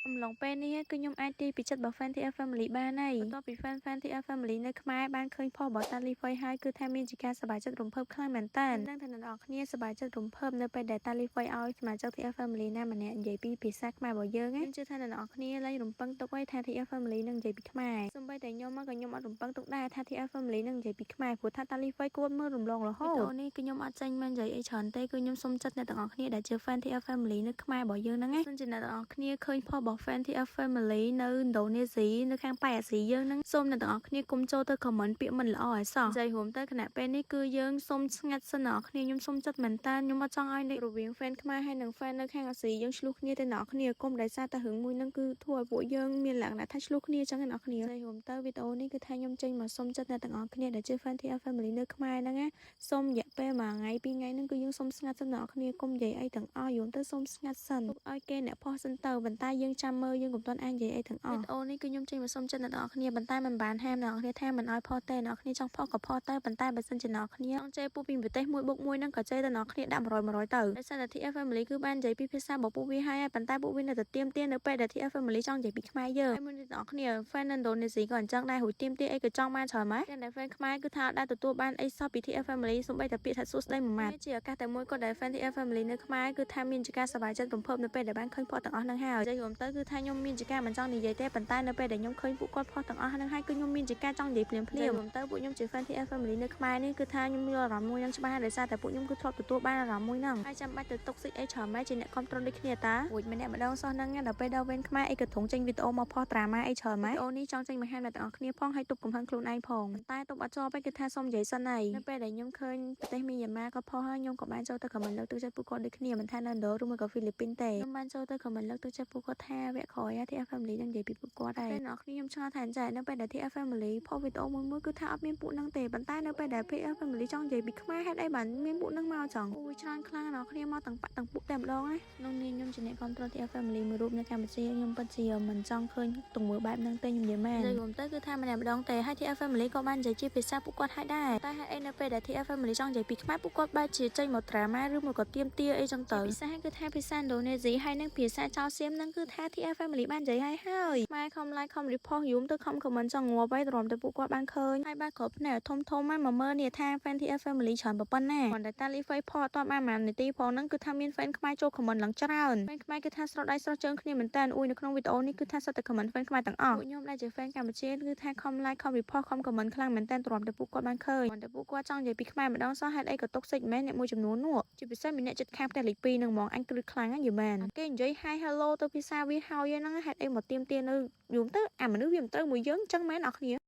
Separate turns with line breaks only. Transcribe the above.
អំឡុងពេលនេះគឺខ្ញុំអាចទាយពីចិត្តរបស់ fan TF Family បានហើយបន្ទាប់ពី fan fan TF Family នៅខ្មែរបានឃើញ post របស់តាលីហ្វុយហើយគឺថាមានជាការសប្បាយចិត្តរំភើបខ្លាំងមែនតើដឹងថាអ្នកនរគ្នាសប្បាយចិត្តរំភើបនៅពេលដែលតាលីហ្វុយឲ្យសមាជិក TF Family ណាម្នាក់និយាយពីភាសាខ្មែររបស់យើងខ្ញុំជឿថាអ្នកនរគ្នាលែងរំពឹងទុកឲ្យថា TF Family នឹងនិយាយពីខ្មែរសូម្បីតែខ្ញុំមកក៏ខ្ញុំអត់រំពឹងទុកដែរថា TF Family នឹងនិយាយពីខ្មែរព្រោះថាតាលីហ្វុយគួរមើលរំលងរហូតវីដេអូនេះគឺខ្ញុំអត់ចាញ់មិននិយាយអីច្រើនទេគឺខ្ញុំសុំចិត្តអ្នកទាំងអស់គ្នាដែលជា fan TF Family នៅខ្មែររបស់យើងហ្នឹងណាសិនជាអ្នកទាំងអស់គ្នាឃើញ post របស់ fan TF Family នៅឥណ្ឌូនេស៊ីនៅខាងប៉ែអាស៊ីយើងហ្នឹងសូមអ្នកទាំងអស់គ្នាកុំចូលទៅ comment ពាក្យមិនល្អឲ្យសោះនិយាយរួមទៅខណៈពេលនេះគឺយើងសុំស្ងាត់សិនអ្នកគ្នាខ្ញុំសុំចិត្តមែនតើខ្ញុំអត់ចង់ឲ្យនេះរវាង fan ខ្មែរហើយនិង fan នៅខាងអាស៊ីយើងឆ្លោះគ្នាទៅអ្នកគ្នាកុំដោយសារតែរឿងមួយហ្នឹងគឺធ្វើឲ្យពួកយើងមានលក្ខណៈថាឆ្លោះគ្នាអញ្ចឹងអ្នកគ្នានិយាយរួមទៅវីដេអូនេះគឺថាខ្ញុំចេញមកសុំចិត្តអ្នកទាំងអស់គ្នាដែលជា fan TF Family នៅខ្មែរហ្នឹងណាសូមរយៈពេលមួយថ្ងៃពីរថ្ងៃហ្នឹងគឺយើងសុំស្ងាត់សិនអ្នកគ្នាកុំនិយាយអីទាំងអស់យល់ទៅសុំស្ងាត់សិនទុកឲ្យគេអ្នក post សិនទៅប៉ុន្តែយើងចាំមើលយើងកុំទាន់អាចនិយាយអីទាំងអស់វីដេអូនេះគឺខ្ញុំចេញមកសុំចិត្តអ្នកទាំងអស់គ្នាប៉ុន្តែមិនបានហាមអ្នកគ្នាថាមិនឲ្យ post ទេអ្នកគ្នាចង់ post ក៏ post ទៅប៉ុន្តែបើសិនជាអ្នកគ្នាចង់ជេរពូពីប្រទេសមួយបុកមួយហ្នឹងក៏ជេរទៅអ្នកគ្នាដាក់100 100ទៅដោយសារតែ TF Family គឺបាននិយាយពីភាសារបស់ពួកវាហើយប៉ុន្តែពួកវានៅតែទាមទារនៅពេលដែល TF Family ចង់និយាយពីខ្មែរយើងហើយមួយនេះអ្នកគ្នា fan ឥណ្ឌូនេស៊ីក៏អញ្ចឹងដែររួចទាមទារអីក៏ចង់បានច្រើនម៉េចតែ fan ខ្មែរគឺថាអត់ដែលទទួលបានអីសោះពី TF Family សូម្បីតែពាក្យថាសួស្តីមួយម៉ាត់ជាឱកាសតែមួយក៏ដែល fan TF Family នៅខ្មែរគឺថាមានជាការសប្បាយចិត្តរំភើបនៅពេលដែលបានឃើញ post ទាំងអស់ហ្នឹងហើយនិយាយរួមទៅគឺថាខ្ញុំមានជាការមិនចង់និយាយទេប៉ុន្តែនៅពេលដែលខ្ញុំឃើញពួកគាត់ post ទាំងអស់ហ្នឹងហើយគឺខ្ញុំមានជាការចង់និយាយភ្លាមភ្លាមរួមទៅពួកខ្ញុំជា fan TF Family នៅខ្មែរនេះគឺថាខ្ញុំយល់អារម្មណ៍មួយហ្នឹងច្បាស់ដោយសារតែពួកខ្ញុំគឺធ្លាប់ទទួលបានអារម្មណ៍មួយហ្នឹងហើយចាំបាច់ទៅtoxic អីច្រើនម៉េចជាអ្នកគ្រប់គ្រងដូចគ្នាតារួចម្នាក់ម្ដងសោះហ្នឹងដល់ពេលដល់វេនខ្មែរអីក៏ត្រង់ចេញវីដេអូមក post drama អីច្រើនម៉េចវីដេអូនេះចង់ចេញមកហាមអ្នកទាំងអស់គ្នាផងហើយទប់កំហឹងខ្លួនឯងផងប៉ុន្តែទប់អត់ជាប់ឯងគឺថាសុំនិយាយសិនហើយនៅពេលដែលខ្ញុំឃើញប្រទេសមីយ៉ាន់ម៉ាក៏ post ហើយខ្ញុំក៏បានចូលទៅ comment លើកទឹកចិត្តពួកគាត់ដូចគ្នាមិនថានៅឥណ្ឌូឬមួយក៏ហ្វីលីពីនទេខ្ញុំបានចូលទៅ comment លើកទឹកចិត្តពួកគាត់ថាវគ្គក្រោយ TF Family នឹងនិយាយពីពួកគាត់ហើយពេលអ្នកគ្នាខ្ញុំឆ្ងល់ថាអញ្ចឹងនៅពេលដែល TF Family post វីដេអូមួយមួយគឺថាអត់មានពួកហ្នឹងទេប៉ុន្តែនៅពេលដែល TF Family ចង់និយាយពីខ្មែរហេតុអីបានមានពួកហ្នឹងមកចង់អូយច្រើនខ្លាំងអ្នកគ្នាមកទាំងបាក់ទាំងពួកតែម្ដងណាក្នុងនាមខ្ញុំជាអ្នកគ្រប់គ្រង TF Family មួយរូបនៅកម្ពុជាខ្ញុំពិតជាមិនចង់ឃើញទង្វើបែបហ្នឹងទេខ្ញុំនិយាយមែននិយាយរួមទៅគឺថាម្នាក់ម្ដងទេហើយ TF Family ក៏បាននិយាយជាភាសាពួកគាត់ហើយដែរតែហេតុអីនៅពេលដែល TF Family ចង់និយាយពីខ្មែរពួកគាត់បែរជាចេញមក drama ឬមួយក៏ទាមទារអីចឹងទៅភាសាគឺថាភាសាឥណ្ឌូនេស៊ីហើយនិងភាសាចោសៀមហ្នឹងគឺថា TF Family បាននិយាយហើយហើយខ្មែរខំ like ខំ repost យូរទៅខំ comment ចង់ងាប់ហើយទ្រាំទៅពួកគាត់បានឃើញហើយបានគ្រប់ភ្នែកធំធំមកមកមើលនេះថា fan TF Family ច្រើនប៉ុណ្ណាគ្រាន់តែតាលីហ្វៃ post អត់បានប៉ុន្មាននាទីផងហ្នឹងគឺថាមាន fan ខ្មែរចូល comment ឡើងច្រើន fan ខ្មែរគឺថាស្រស់ដៃស្រស់ជើងគ្នាមែនតើអ៊ុយនៅក្នុងវីដេអូនេះគឺថាសុទ្ធតែ comment fan ខ្មែរទាំងអស់ពួកខ្ញុំដែលជា fan កម្ពុជាគឺថាខំ like ខំ repost ខំ comment ខ្លាំងមែនតើទ្រាំទៅពួកគាត់បានឃើញគ្រាន់តែពួកគាត់ចង់និយាយពីខ្មែរម្ដងសោះហេតុអីក៏ toxic មែនអ្នកមួយចំនួននោះជាពិសេសមានអ្នកចិត្តខាងផ្ទះលេខ2នឹងហ្មងអញគ្រឹះខ្លាំងណាស់យីមែនគេនិយាយ hi hello ទៅភាសាវាហើយហ្នឹងហេតុអីមកទៀមទានៅយូរទៅអាមនុស្សវាមិនត្រូវមួយយើងចឹងមែនអរគ្នា។